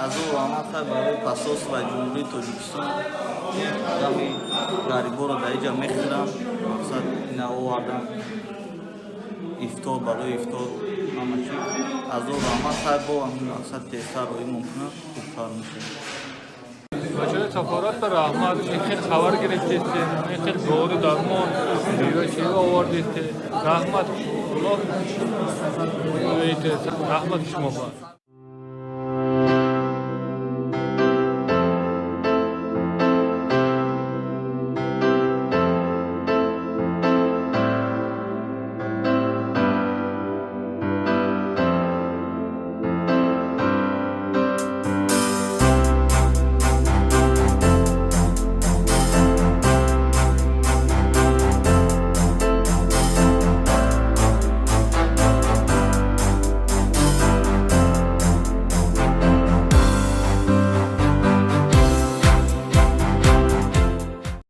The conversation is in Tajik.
Азор раҳмат хай барои посольство Ҷумҳурии Тоҷикистон. Одами ғариборо дар иҷа мехӯранд, мақсад ина овардан ифтор, барои ифтор ҳама чи. Азор раҳмат хай, бо ҳамин мақсад тезтар роӣ мумкина, хубтар мешавад. Бачаҳои сафорат ба раҳмат, ин хел хабар гирифтестем, ин хел дору дармон, мева чева овардесте. Раҳмат, Аллоҳ раҳмат шумо ба.